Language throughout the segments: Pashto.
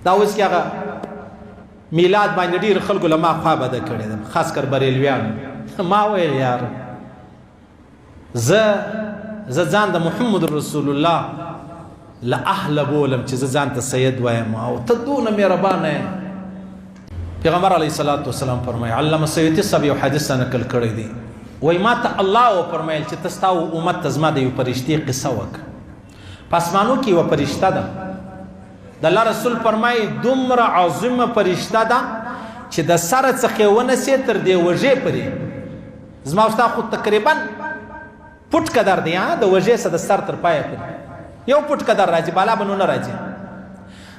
دا اوس کې هغه میلاد باندې ډیر خلکو له ما خوا بده کړې ده، خاص کر بریلویانو. ما ویل یار زه ځان د محمد رسول الله له اهله بولم چې زه ځان ته سید وایم او ته دونه مهربانه یې. پیغمبر علیه الصلاة والسلام فرمایي، علامه سیوطي صاحب یو حدیث نقل کړی دی، وایي ما ته الله وفرمایل چې ته ستا و امت ته زما د یو فرشتې قصه وکړه. په اسمانو کې یوه فرشته ده، د الله رسول فرمایي دومره عظیمه فرشته ده چې د سره څخه یې ونسې تر دې وږې پورې، زما او ستا خو تقریبا پټ قدر دی، د وږې څخه د سر تر پایه پورې یو پټ قدر راځي، بالا به نو نه راځي.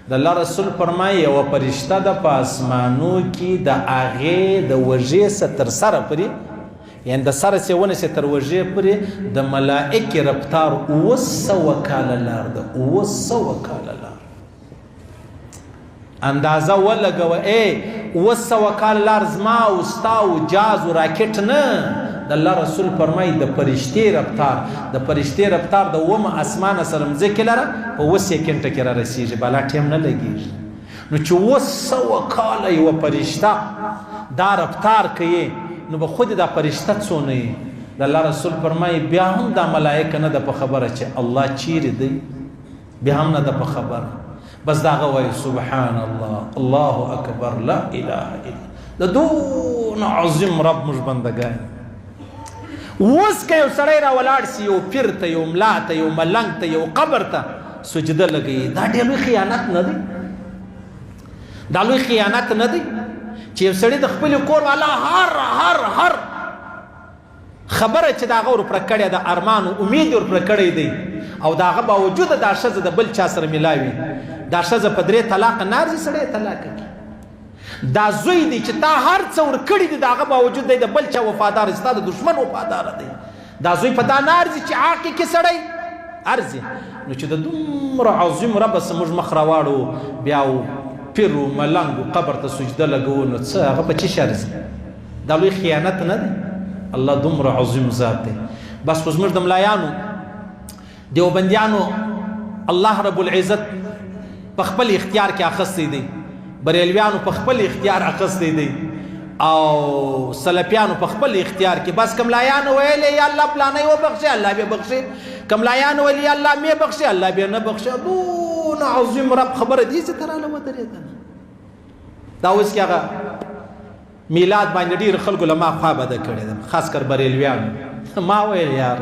د الله رسول فرمایي یوه فرشته ده په اسمانو کې د هغې د وږې څخه تر سره پورې، یعنی د سره څخه ونیسې تر وږې پورې د ملائکې رفتار 700 کاله لار ده، 700 کاله لار. اندازه ولګوه، ای 700 کاله لار زما او ستا او جاز او راکټ نه. د الله رسول فرمایي د فرشتې رفتار، د فرشتې رفتار د اووم اسمانه سره مځکې لره په 7 سیکنډه کې را رسېږي، بالا ټیم نه لګېږي. نو چې 700 کاله یوه فرشته دا رفتار کوي، نو به خود دا فرشته څونه وي؟ د الله رسول فرمایي بیا هم دا ملائکه نه ده په خبره چې الله چیرې دی، بیا هم نه ده په خبره، بس دا هغه وایي سبحان الله، الله اکبر، لا اله الا د دون عظیم رب موږ بندګان. اوس که یو سړی را ولاړ سي یو پیر ته، یو ملا ته، یو ملنګ ته، یو قبر ته سجده لګوي، دا ډېر لوی خیانت نه دی؟ دا لوی خیانت نه دی چې یو سړی د خپل کور والا هر هر هر خبره چې د هغه ورپره کړې ده، ارمان او امید یې ورپره کړی دی، او د هغه باوجود دا ښځه د بل چا سره ملاوي، دا ښځه په 3 طلاقه نه ارزي، سړی یې طلاقه کړي. دا زوی دی چې تا هر څه ورکړي دي، د هغه باوجود دی د بل چا وفادار دی، ستا د دښمن وفادار دی. دا زوی په دا نه ارزي چې عاقې کې سړی ارزي. نو چې د دومره عظیم رب څخه موږ مخ راواړو، بیا و پیر و ملنګ و قبر ته سجده لګوو، نو څه هغه په څه شي ارزي؟ دا لوی خیانت نه دی؟ الله دومره عظیم ذات دی. بس خو زموږ د ملایانو دیوبندیانو الله رب العزت په خپل اختیار کې اخیستی دی، بریلویانو په خپل اختیار اخیستی دی، او سلفیانو په خپل اختیار کې. بس کملایانو ویلې یا الله پلانې وبخښي، الله به بخښي، کملایانو ویلې یا الله مې بخښي، الله به نه بخښي. دون عظیم رب خبره دې چې تراله ودرېدله. دا اوس کې هغه میلاد باندې ډېر خلکو له ما خوا بده کړې ده، خاص کر بریلویانو. ما ویل یار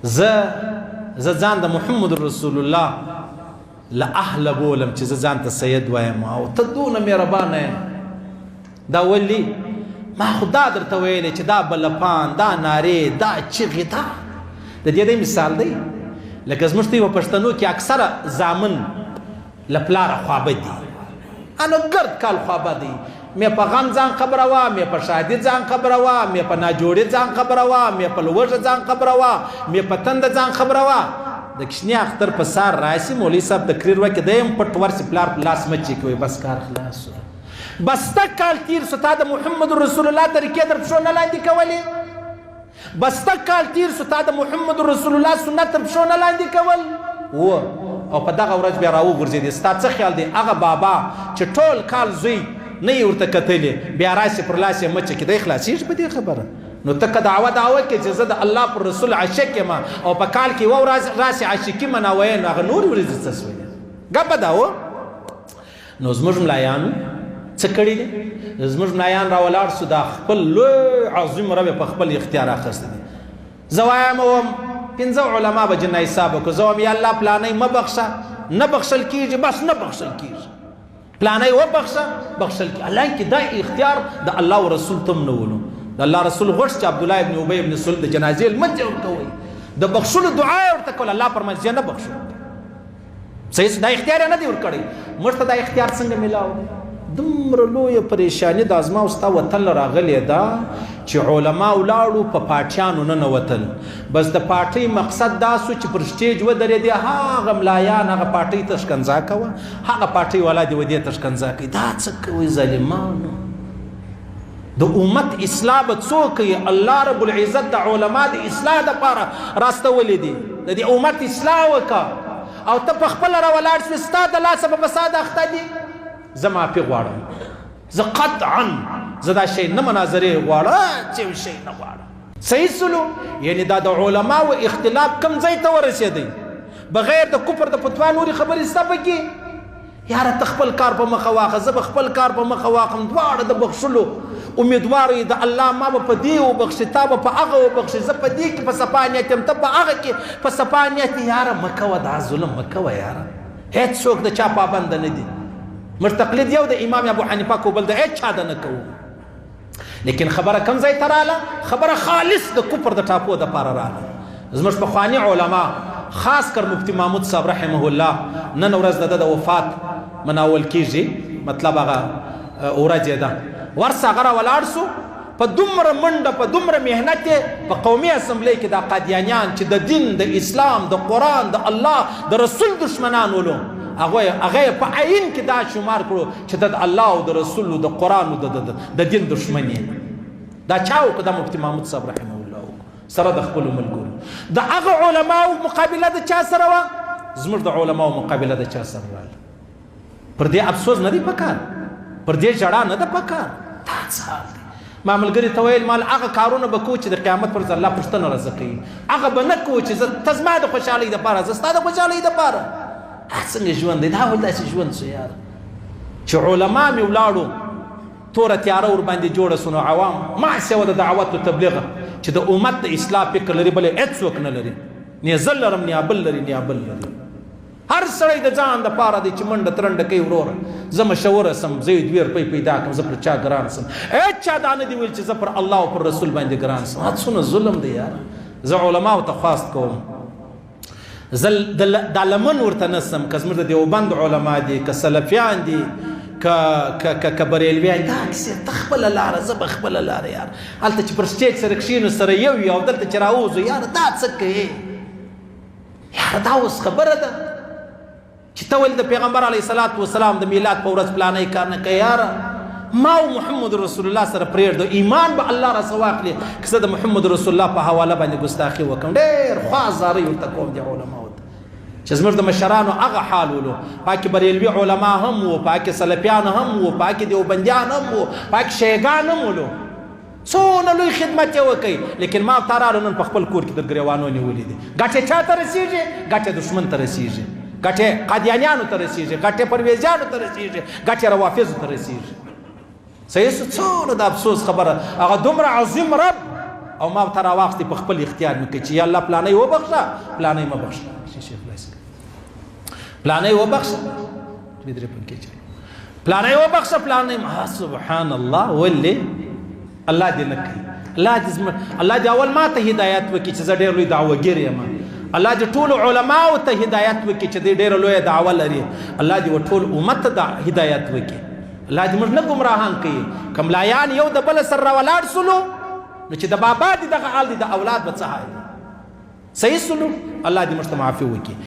زه ځان د محمد رسول الله له اهله بولم چې زه ځان ته سید وایم او ته دونه مهربانه یې. دا ولي ما خو دا درته ویلې چې دا بلپان، دا نارې، دا چیغې، دا د دې دی مثال دی. لکه زموږ ته په پښتنو کې اکثره زامن له پلاره خوابه دي، انو ګرد کال خوابه دی. مې په غم ځان خبروه، مې په ښادي ځان خبروه، مې په ناجوړي ځان خبروه، مې په لوږه ځان خبروه، مې په تنده ځان خبروه. د کوچني اختر په سهار راشي مولوي صاحب تقریر وکړي، دی هم پټ ورشي پلار په لاس مچې کوي، بس کار خلاص شو. بس ته کال تیر شو، تا د محمد رسول الله طریقې در پښو نه لاندې کولې، بس ته کال تیر شو، تا د محمد رسول الله سنت تر پښو نه لاندې کول و، او په دغه ورځ بیا راوغورځېدې. ستا څه خیال دی هغه بابا چې ټول کال زوی نه یې ورته کتلې، بیا راشي پر لاس یې مچه کې، دی خلاصېږي په دې خبره؟ نو ته که دعوه دا وکړې چې زه د الله پر رسول عاشق یم او په کال کې یوه ورځ راسي عاشقي مناوې، نو هغه نورې ورځې څه شوې؟ ګپه ده و. نو زموږ ملایانو څه کړي دي؟ زموږ ملایان را ولاړ سو، دا خپل لوی عظیم رب په خپل اختیار اخیستی دی. زه وایم وم 5 علما به جنایي حساب وکړو، زه وایم یا الله پلانۍ مه بخښه، نه بخښل کېږي، بس نه بخښل کېږي، پلانۍ وبخښه، بخښل کېږي. حالانکه دا اختیار د الله او رسول ته هم نه ولو. د الله رسول غوښت چې عبدالله ابن ابی ابن سلول د جنازې لمونځ یې ورته وایي، د بخښلو دعا یې ورته کوله، الله فرمایي زه نه بخښم. صحیح، دا اختیار یې نه دی ورکړی. موږ ته دا اختیار څنګه میلاو دی؟ دومره لویه پریشاني د زما او ستا وطن له راغلې ده چې علما ولاړو په پاټیانو ننوتل. بس د پاټۍ مقصد دا سو چې پر سټیج ودرېدې، هغه ملایان هغه پاټۍ ته ښکنځا کوه، هغه پاټۍ والا دې ودې ته ښکنځا کوي. دا څه کوئ ظالمانو؟ د امت اصلاح به څوک کوي؟ الله رب العزت د علما د اصلاح دپاره راستولي دي. د دې امت اصلاح وکړه. او ته په خپله راولاړ شوې، ستا د لاسه په فساد اخته دي. زه معافي غواړم، زه قطعا زه دا شی نه مناظرې غواړم، هېڅ یو شی نه غواړم. صحیح سلو، یعنی دا د علماو اختلاف کم ځای ته ورسېدی، بغیر د کفر د فتوا نورې خبرې شته پکې؟ یاره ته خپل کار په مخه واخه، زه به خپل کار په مخه واخم، دواړه د بخښلو امیدوار یو د الله. ما به په دې وبخښي، تا به په هغه وبخښي، زه په دې کې په صفا نیت یم، ته په هغه کې په صفا نیت. یاره مه کوه دا ظلم، مه کوه یاره، هېڅوک د چا پابند نه دي. موږ تقلید یو د امام ابو حنیفه کو، بل د هېڅ چا د نه کوو. لیکن خبره کم ځای ته راله؟ خبره خالص د کفر د ټاپو دپاره راله. زموږ پخواني علما، خاص کر مفتی محمود صاحب رحمه الله، نن ورځ د ده د وفات مناول کیږي، مطلب هغه ورځ یې ده، ورسه هغه راولاړ سو په دومره منډه، په دومره محنت یې په قومي اسمبلۍ کې دا قادیانیان چې د دین، د اسلام، د قرآن، د الله د رسول دشمنان ولو، هغه یې په عین کې دا شمار کړو چې د الله او د رسول او د قرآن او د دین دشمن یې. دا چا وکړو؟ دا مفتی محمود صاحب رحمه الله وکړو سره د خپلو ملګرو. د هغه علماو مقابله د چا سره وه؟ زموږ د علماو مقابله د چا سره راغله؟ پر دې افسوس نه دی پکار، پر دې ژړا نه ده پکار. دا څه حال دی؟ ما ملګري ته ویل، مال هغه کارونه به کوو چې د قیامت پر ورځ الله پوښتنه راځه کوي، هغه به نه کوو چې زه ته زما د خوشحالۍ دپاره، زه ستا د خوشحالۍ دپاره. دا څنګه ژوند دی؟ دا ولې داسې ژوند شو یاره چې علما مې ولاړو توره تیاره ورباندې جوړه سو، نو عوام ما سوا د دعوت او تبلیغ چې د امت د اصلاح فکر لري بل هېڅوک نه لري. نه زه لرم، نه بل لري، نه بل لري. هر سړی د ځان د پاره دی چې منډه ترنډه کوي. وروره زه مشهوره سم، زه یې دوې روپۍ پیدا کړم، زه پر چا ګران سم. هېچا دا نه دي ویل چې زه پر الله او پر رسول باندې ګران سم. دا څونه ظلم دی یاره. زه علماو ته خواست کوم، زه دا لمن ورته نه سم، که زموږ د دیوبند علما دي، که سلفیان دي، که که که که بریلویان، دا کیسې ته خپله لاره، زه به خپله لاره. یاره هلته چې پر سټیج سره کښېنو سره یو یو، او دلته چې راووځو یاره دا څه کوې؟ یاره دا اوس خبره ده چې ته ولې د پیغمبر علیه الصلاة والسلام د میلاد په ورځ پلانی کار نه کوې؟ یاره ما او محمد رسول الله سره پرېږده، ایمان به الله راڅخه واخلي که زه د محمد رسول الله په حواله باندې ګستاخي وکړم. ډېر خوا زارۍ ورته کوم دې علماو ته چې زموږ د مشرانو هغه حال ولو، پاکې بریلوي علما هم وو، پاکې سلفیان هم وو، پاکې دیوبندیان هم وو، پاکې شیعګان هم ولو، څونه لوی خدمت یې وکړي. لیکن ما تا رالو نن په خپل کور کې در ګریوانو نیولي دي. ګټې چا ته رسیږي؟ ګټې دښمن ته رسیږي، ګټې قادیانیانو ته رسیږي، ګټې پرویزیانو ته رسیږي، ګټې روافضو ته رسیږي. صحیح سو؟ څونه د افسوس خبره. هغه دومره عظیم رب او ما ته راواخستې په خپل اختیار مې کوي چې یا الله پلانی وبخښه، پلانی مه بخښه، شیشې خلاص کړه، پلانی وبخښه، دوې درې پنکې چلو، پلانی وبخښه، پلانی ما. سبحان الله، ولې الله دې نه کوي؟ الله دې الله دې اول ما ته هدایت وکړي چې زه ډېر لوی دعوګیر یم. الله دې ټولو علماو ته هدایت وکړي چې دوی ډېره لویه دعوه لري. الله دې ټول امت ته هدایت وکړي. الله دې موږ نه ګمراهان کوي. که ملایان یو د بل سره راولاړ سولو نو چې د بابا دې دغه حال دی، د اولاد به څه حال دی؟ صحیح سولو؟ الله دې موږ ته معافي وکړي.